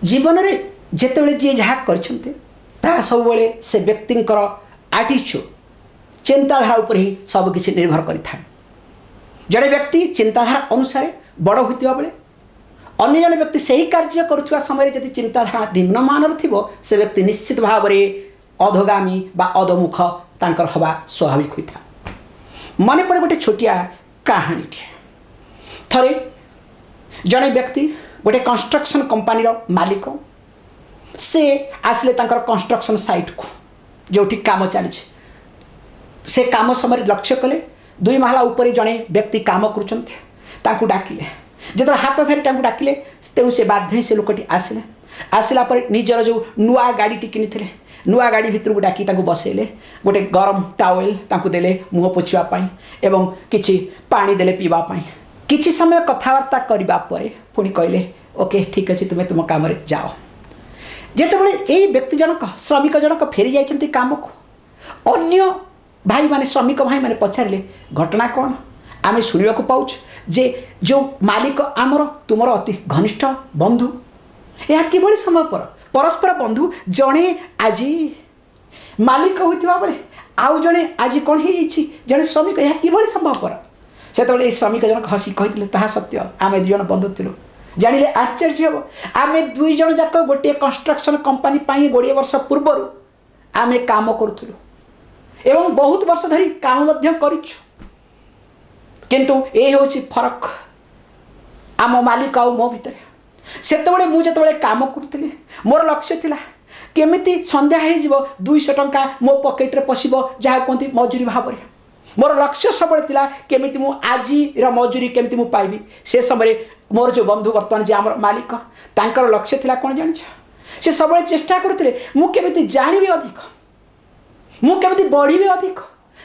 ଜୀବନରେ ଯେତେବେଳେ ଯିଏ ଯାହା କରିଛନ୍ତି, ତାହା ସବୁବେଳେ ସେ ବ୍ୟକ୍ତିଙ୍କର ଆଟିଚ୍ୟୁଡ଼, ଚିନ୍ତାଧାରା ଉପରେ ହିଁ ସବୁକିଛି ନିର୍ଭର କରିଥାଏ। ଜଣେ ବ୍ୟକ୍ତି ଚିନ୍ତାଧାରା ଅନୁସାରେ ବଡ଼ ହୋଇଥିବା ବେଳେ ଅନ୍ୟ ଜଣେ ବ୍ୟକ୍ତି ସେହି କାର୍ଯ୍ୟ କରୁଥିବା ସମୟରେ ଯଦି ଚିନ୍ତାଧାରା ନିମ୍ନମାନର ଥିବ, ସେ ବ୍ୟକ୍ତି ନିଶ୍ଚିତ ଭାବରେ ଅଧୋଗାମୀ ବା ଅଧୋମୁଖ ତାଙ୍କର ହେବା ସ୍ୱାଭାବିକ ହୋଇଥାଏ। ମନେ ପଡ଼େ ଗୋଟେ ଛୋଟିଆ କାହାଣୀଟିଏ। ଥରେ ଜଣେ ବ୍ୟକ୍ତି, ଗୋଟେ କନଷ୍ଟ୍ରକ୍ସନ୍ କମ୍ପାନୀର ମାଲିକ, ସେ ଆସିଲେ ତାଙ୍କର କନଷ୍ଟ୍ରକ୍ସନ୍ ସାଇଟ୍କୁ, ଯେଉଁଠି କାମ ଚାଲିଛି। ସେ କାମ ସମୟରେ ଲକ୍ଷ୍ୟ କଲେ, ଦୁଇ ମହଲା ଉପରେ ଜଣେ ବ୍ୟକ୍ତି କାମ କରୁଛନ୍ତି। ତାଙ୍କୁ ଡାକିଲେ। ଯେତେବେଳେ ହାତ ଧରି ତାଙ୍କୁ ଡାକିଲେ, ତେଣୁ ସେ ବାଧ୍ୟ ହୋଇ ସେ ଲୋକଟି ଆସିଲେ। ଆସିଲା ପରେ ନିଜର ଯେଉଁ ନୂଆ ଗାଡ଼ିଟି କିଣିଥିଲେ, ନୂଆ ଗାଡ଼ି ଭିତରକୁ ଡାକି ତାଙ୍କୁ ବସେଇଲେ। ଗୋଟେ ଗରମ ଟାୱେଲ୍ ତାଙ୍କୁ ଦେଲେ ମୁହଁ ପୋଛିବା ପାଇଁ ଏବଂ କିଛି ପାଣି ଦେଲେ ପିଇବା ପାଇଁ। କିଛି ସମୟ କଥାବାର୍ତ୍ତା କରିବା ପରେ ପୁଣି କହିଲେ, "ଓକେ, ଠିକ୍ ଅଛି, ତୁମେ ତୁମ କାମରେ ଯାଅ।" ଯେତେବେଳେ ଏଇ ବ୍ୟକ୍ତି ଜଣକ, ଶ୍ରମିକ ଜଣକ ଫେରି ଯାଇଛନ୍ତି କାମକୁ, ଅନ୍ୟ ଭାଇମାନେ, ଶ୍ରମିକ ଭାଇମାନେ ପଚାରିଲେ, "ଘଟଣା କ'ଣ? ଆମେ ଶୁଣିବାକୁ ପାଉଛୁ ଯେ ଯେଉଁ ମାଲିକ ଆମର ତୁମର ଅତି ଘନିଷ୍ଠ ବନ୍ଧୁ। ଏହା କିଭଳି ସମ୍ଭବପର? ପରସ୍ପର ବନ୍ଧୁ ଜଣେ ଆଜି ମାଲିକ ହୋଇଥିବା ବେଳେ ଆଉ ଜଣେ ଆଜି କ'ଣ ହେଇଯାଇଛି? ଜଣେ ଶ୍ରମିକ। ଏହା କିଭଳି ସମ୍ଭବପର?" ସେତେବେଳେ ଏଇ ଶ୍ରମିକ ଜଣକ ହସି କହିଥିଲେ, "ତାହା ସତ୍ୟ, ଆମେ ଦୁଇ ଜଣ ବନ୍ଧୁ ଥିଲୁ। ଜାଣିଲେ ଆଶ୍ଚର୍ଯ୍ୟ ହେବ, ଆମେ ଦୁଇ ଜଣ ଯାକ ଗୋଟିଏ କନଷ୍ଟ୍ରକ୍ସନ୍ କମ୍ପାନୀ ପାଇଁ 20 ବର୍ଷ ପୂର୍ବରୁ ଆମେ କାମ କରୁଥିଲୁ ଏବଂ ବହୁତ ବର୍ଷ ଧରି କାମ ମଧ୍ୟ କରିଛୁ। କିନ୍ତୁ ଏ ହେଉଛି ଫରକ ଆମ ମାଲିକ ଆଉ ମୋ ଭିତରେ। ସେତେବେଳେ ମୁଁ ଯେତେବେଳେ କାମ କରୁଥିଲି, ମୋର ଲକ୍ଷ୍ୟ ଥିଲା କେମିତି ସନ୍ଧ୍ୟା ହେଇଯିବ, 200 ଟଙ୍କା ମୋ ପକେଟରେ ପଶିବ, ଯାହା କୁହନ୍ତି ମଜୁରୀ ଭାବରେ। ମୋର ଲକ୍ଷ୍ୟ ସବୁବେଳେ ଥିଲା କେମିତି ମୁଁ ଆଜିର ମଜୁରୀ କେମିତି ମୁଁ ପାଇବି। ସେ ସମୟରେ ମୋର ଯେଉଁ ବନ୍ଧୁ, ବର୍ତ୍ତମାନ ଯିଏ ଆମର ମାଲିକ, ତାଙ୍କର ଲକ୍ଷ୍ୟ ଥିଲା କ'ଣ ଜାଣିଛ? ସେ ସବୁବେଳେ ଚେଷ୍ଟା କରୁଥିଲେ ମୁଁ କେମିତି ଜାଣିବି ଅଧିକ, ମୁଁ କେମିତି ବଢ଼ିବି ଅଧିକ।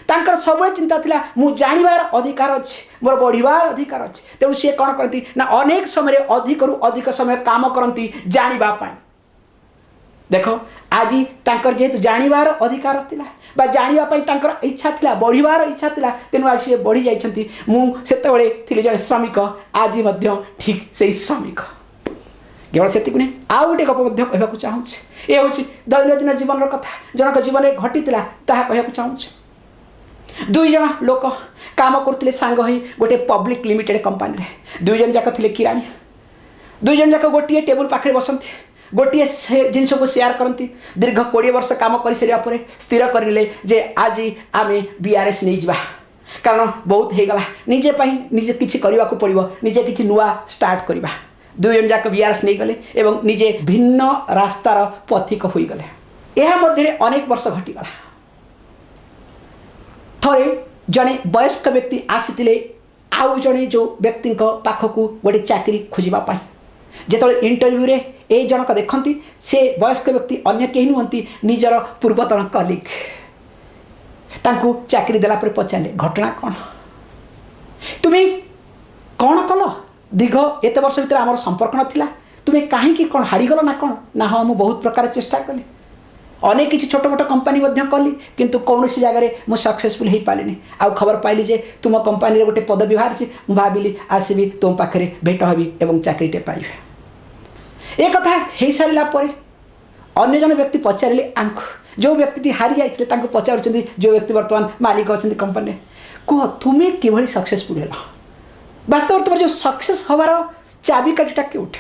ତାଙ୍କର ସବୁବେଳେ ଚିନ୍ତା ଥିଲା ମୁଁ ଜାଣିବାର ଅଧିକାର ଅଛି, ମୋର ବଢ଼ିବାର ଅଧିକାର ଅଛି। ତେଣୁ ସିଏ କ'ଣ କରନ୍ତି ନା ଅନେକ ସମୟରେ ଅଧିକରୁ ଅଧିକ ସମୟ କାମ କରନ୍ତି ଜାଣିବା ପାଇଁ। ଦେଖ, ଆଜି ତାଙ୍କର ଯେହେତୁ ଜାଣିବାର ଅଧିକାର ଥିଲା ବା ଜାଣିବା ପାଇଁ ତାଙ୍କର ଇଚ୍ଛା ଥିଲା, ବଢ଼ିବାର ଇଚ୍ଛା ଥିଲା, ତେଣୁ ଆଜି ସେ ବଢ଼ି ଯାଇଛନ୍ତି। ମୁଁ ସେତେବେଳେ ଥିଲି ଜଣେ ଶ୍ରମିକ, ଆଜି ମଧ୍ୟ ଠିକ୍ ସେଇ ଶ୍ରମିକ।" କେବଳ ସେତିକି ନୁହେଁ, ଆଉ ଗୋଟେ ଗପ ମଧ୍ୟ କହିବାକୁ ଚାହୁଁଛି। ଏ ହେଉଛି ଦୈନନ୍ଦିନ ଜୀବନର କଥା, ଜଣଙ୍କ ଜୀବନରେ ଘଟିଥିଲା, ତାହା କହିବାକୁ ଚାହୁଁଛି। ଦୁଇ ଜଣ ଲୋକ କାମ କରୁଥିଲେ ସାଙ୍ଗ ହୋଇ ଗୋଟେ ପବ୍ଲିକ୍ ଲିମିଟେଡ଼ କମ୍ପାନୀରେ। ଦୁଇ ଜଣ ଯାକ ଥିଲେ କିରାଣୀ। ଦୁଇ ଜଣ ଯାକ ଗୋଟିଏ ଟେବୁଲ ପାଖରେ ବସନ୍ତି, ଗୋଟିଏ ସେ ଜିନିଷକୁ ସେୟାର କରନ୍ତି। ଦୀର୍ଘ 20 ବର୍ଷ କାମ କରିସାରିବା ପରେ ସ୍ଥିର କରିନେଲେ ଯେ ଆଜି ଆମେ ଭିଆର୍ଏସ୍ ନେଇଯିବା, କାରଣ ବହୁତ ହେଇଗଲା, ନିଜେ ପାଇଁ ନିଜେ କିଛି କରିବାକୁ ପଡ଼ିବ, ନିଜେ କିଛି ନୂଆ ଷ୍ଟାର୍ଟ କରିବା। ଦୁଇ ଜଣ ଯାକ ଭିଆର୍ଏସ୍ ନେଇଗଲେ ଏବଂ ନିଜେ ଭିନ୍ନ ରାସ୍ତାର ପଥିକ ହୋଇଗଲେ। ଏହା ମଧ୍ୟରେ ଅନେକ ବର୍ଷ ଘଟିଗଲା। ଥରେ ଜଣେ ବୟସ୍କ ବ୍ୟକ୍ତି ଆସିଥିଲେ ଆଉ ଜଣେ ଯେଉଁ ବ୍ୟକ୍ତିଙ୍କ ପାଖକୁ ଗୋଟେ ଚାକିରି ଖୋଜିବା ପାଇଁ। ଯେତେବେଳେ ଇଣ୍ଟରଭ୍ୟୁରେ ଏଇ ଜଣକ ଦେଖନ୍ତି, ସେ ବୟସ୍କ ବ୍ୟକ୍ତି ଅନ୍ୟ କେହି ନୁହନ୍ତି, ନିଜର ପୂର୍ବତନ କଲିଗ। ତାଙ୍କୁ ଚାକିରି ଦେଲା ପରେ ପଚାରିଲେ, "ଘଟଣା କ'ଣ? ତୁମେ କ'ଣ କଲ? ଦୀର୍ଘ ଏତେ ବର୍ଷ ଭିତରେ ଆମର ସମ୍ପର୍କ ନଥିଲା, ତୁମେ କାହିଁକି, କ'ଣ ହାରିଗଲ ନା କ'ଣ?" "ନା, ହଁ, ମୁଁ ବହୁତ ପ୍ରକାର ଚେଷ୍ଟା କଲି, ଅନେକ କିଛି ଛୋଟ ମୋଟ କମ୍ପାନୀ ମଧ୍ୟ କଲି, କିନ୍ତୁ କୌଣସି ଜାଗାରେ ମୁଁ ସକ୍ସେସଫୁଲ୍ ହେଇପାରିଲିନି। ଆଉ ଖବର ପାଇଲି ଯେ ତୁମ କମ୍ପାନୀରେ ଗୋଟେ ପଦବୀ ବାହାରିଛି। ମୁଁ ଭାବିଲି ଆସିବି, ତୁମ ପାଖରେ ଭେଟ ହେବି ଏବଂ ଚାକିରିଟେ ପାଇବି।" ଏ କଥା ହେଇସାରିଲା ପରେ ଅନ୍ୟ ଜଣେ ବ୍ୟକ୍ତି ପଚାରିଲେ ଆଙ୍କୁ, ଯେଉଁ ବ୍ୟକ୍ତିଟି ହାରି ଯାଇଥିଲେ ତାଙ୍କୁ ପଚାରୁଛନ୍ତି, ଯେଉଁ ବ୍ୟକ୍ତି ବର୍ତ୍ତମାନ ମାଲିକ ଅଛନ୍ତି କମ୍ପାନୀରେ, "କୁହ, ତୁମେ କିଭଳି ସକ୍ସେସଫୁଲ୍ ହେଲ? ବାସ୍ତବରେ ତୁମର ଯେଉଁ ସକ୍ସେସ୍ ହେବାର ଚାବିକାଠିଟା କେଉଁଠି?"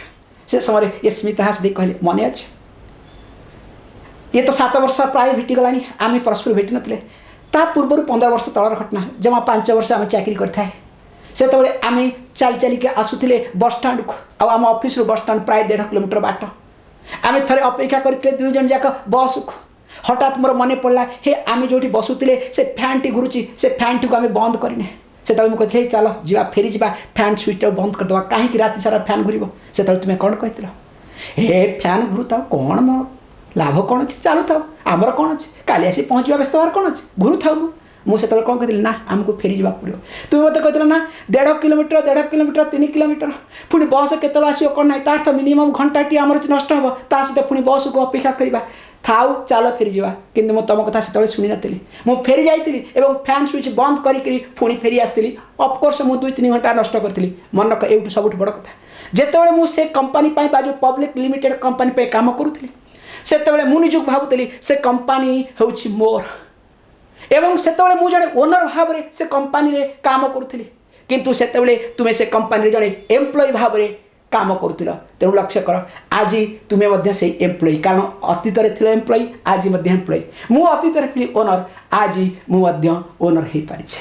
ସେ ସମୟରେ ଏ ସ୍ମିତହାସ ଦେଇ କହିଲେ, "ମନେ ଅଛି, ଇଏ ତ 7 ବର୍ଷ ପ୍ରାୟ ବିତିଗଲାଣି ଆମେ ପରସ୍ପର ଭେଟି ନଥିଲେ। ତା ପୂର୍ବରୁ 15 ବର୍ଷ ତଳର ଘଟଣା। ଜମା 5 ବର୍ଷ ଆମେ ଚାକିରି କରିଥାଏ। ସେତେବେଳେ ଆମେ ଚାଲି ଚାଲିକି ଆସୁଥିଲେ ବସଷ୍ଟାଣ୍ଡକୁ, ଆଉ ଆମ ଅଫିସରୁ ବସଷ୍ଟାଣ୍ଡ ପ୍ରାୟ 1.5 କିଲୋମିଟର ବାଟ। ଆମେ ଥରେ ଅପେକ୍ଷା କରିଥିଲେ ଦୁଇ ଜଣ ଯାକ ବସ୍କୁ। ହଠାତ୍ ମୋର ମନେ ପଡ଼ିଲା, ହେ, ଆମେ ଯେଉଁଠି ବସୁଥିଲେ ସେ ଫ୍ୟାନ୍ଟି ଘୁରୁଛି, ସେ ଫ୍ୟାନ୍ଟିକୁ ଆମେ ବନ୍ଦ କରିନେ। ସେତେବେଳେ ମୁଁ କହିଥିଲି, 'ଚାଲ ଯିବା, ଫେରିଯିବା, ଫ୍ୟାନ୍ ସୁଇଚ୍ଟାକୁ ବନ୍ଦ କରିଦେବା। କାହିଁକି ରାତି ସାରା ଫ୍ୟାନ୍ ଘୁରିବ?' ସେତେବେଳେ ତୁମେ କ'ଣ କହିଥିଲ? 'ହେ, ଫ୍ୟାନ୍ ଘୁରୁଥାଉ, କ'ଣ ମୋ ଲାଭ କ'ଣ ଅଛି? ଚାଲୁଥାଉ, ଆମର କ'ଣ ଅଛି? କାଲି ଆସି ପହଞ୍ଚିବା, ବ୍ୟସ୍ତ ହେବାର କ'ଣ ଅଛି? ଘୁରୁଥାଉ।' ମୁଁ ସେତେବେଳେ କ'ଣ କହିଥିଲି? ନା, ଆମକୁ ଫେରିଯିବାକୁ ପଡ଼ିବ। ତୁମେ ମୋତେ କହିଥିଲ, ନା, 1.5 କିଲୋମିଟର, 1.5 କିଲୋମିଟର, 3 କିଲୋମିଟର, ପୁଣି ବସ୍ କେତେବେଳେ ଆସିବ କ'ଣ ନାହିଁ, ତାର ତ ମିନିମମ୍ ଘଣ୍ଟାଟି ଆମର ନଷ୍ଟ ହେବ, ତା ସହିତ ପୁଣି ବସ୍କୁ ଅପେକ୍ଷା କରିବା। ଥାଉ, ଚାଲ ଫେରିଯିବା।' କିନ୍ତୁ ମୁଁ ତୁମ କଥା ସେତେବେଳେ ଶୁଣିନଥିଲି। ମୁଁ ଫେରି ଯାଇଥିଲି ଏବଂ ଫ୍ୟାନ୍ ସୁଇଚ୍ ବନ୍ଦ କରିକିରି ପୁଣି ଫେରି ଆସିଥିଲି। ଅଫକୋର୍ସ ମୁଁ 2-3 ଘଣ୍ଟା ନଷ୍ଟ କରିଥିଲି।" ମନେ ରଖ, ଏଇଠୁ ସବୁଠୁ ବଡ଼ କଥା, ଯେତେବେଳେ ମୁଁ ସେ କମ୍ପାନୀ ପାଇଁ ବା ଯେଉଁ ପବ୍ଲିକ୍ ଲିମିଟେଡ୍ କମ୍ପାନୀ ପାଇଁ କାମ କରୁଥିଲି, ସେତେବେଳେ ମୁଁ ନିଜକୁ ଭାବୁଥିଲି ସେ କମ୍ପାନୀ ହେଉଛି ମୋର ଏବଂ ସେତେବେଳେ ମୁଁ ଜଣେ ଓନର ଭାବରେ ସେ କମ୍ପାନୀରେ କାମ କରୁଥିଲି। କିନ୍ତୁ ସେତେବେଳେ ତୁମେ ସେ କମ୍ପାନୀରେ ଜଣେ ଏମ୍ପ୍ଲୟି ଭାବରେ କାମ କରୁଥିଲ। ତେଣୁ ଲକ୍ଷ୍ୟ କର, ଆଜି ତୁମେ ମଧ୍ୟ ସେଇ ଏମ୍ପ୍ଲୟି, କାରଣ ଅତୀତରେ ଥିଲ ଏମ୍ପ୍ଲୟି, ଆଜି ମଧ୍ୟ ଏମ୍ପ୍ଲୟି। ମୁଁ ଅତୀତରେ ଥିଲି ଓନର, ଆଜି ମୁଁ ମଧ୍ୟ ଓନର ହେଇପାରିଛି।